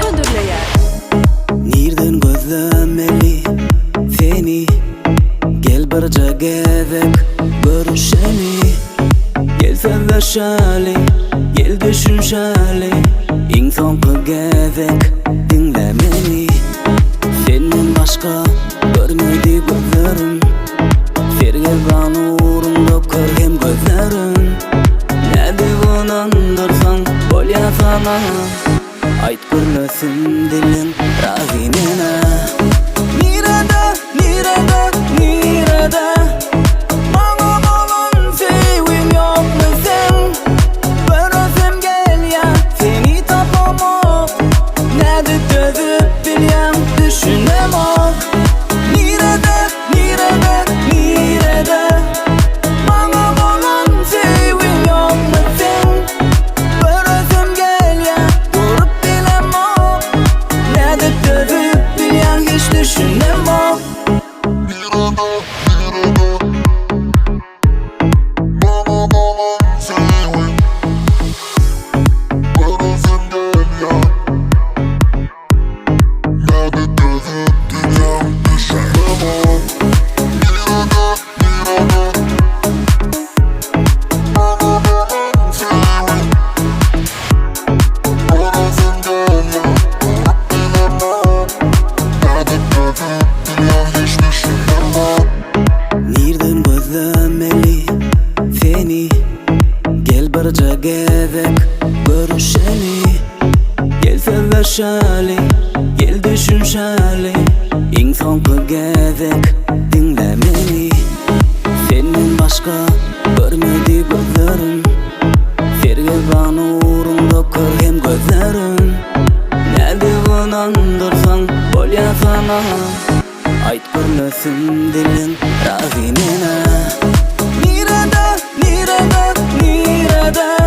hödürleýär. Nirden gözlemeli seni Gel birje gezek görüşeli Gel sözleşeli Gel düşünşeli Iň soňky gezek diňle meni Senden başga görmedi gözlerim Sergezdan ugrunda kör hem gözlerim Nädip ynandyrsaň bolýa saňa Aýt gürlesin diliň razy menä Nirede, nirede, nirede Maňa bolan söýgiň ýokmy seň Göresim gelýä seni tapamok Nädip dözüp bilýäň düşünemok Nirede, nirede, nirede Maňa bolan söýgiň ýokmy seň Göresim gelýä görüp bilemok Nädip dözüp bilýäň hiç düşünemok Nirede, nirede Maňa bolan söýgiň Göresim gelýä Nädip dözüp bilýäň düşünemok Nirede, nirede Maňa bolan söýgiň Göresim gelýä görüp bilemok Nädip dözüp bilýäň hiç düşünemok Nirden gözlemeli seni Gel birje gezek görüşeli Gel sözleşeli Gel düşünşeli Iň soňky gezek diňle meni Senden başga görmedi gözlerim Sergezdan ugrunda kör hem gözlerim Nädip ynandyrsaň bolýa saňa Aýt gürlesin diliň razy menä Nirede, nirede, nirede?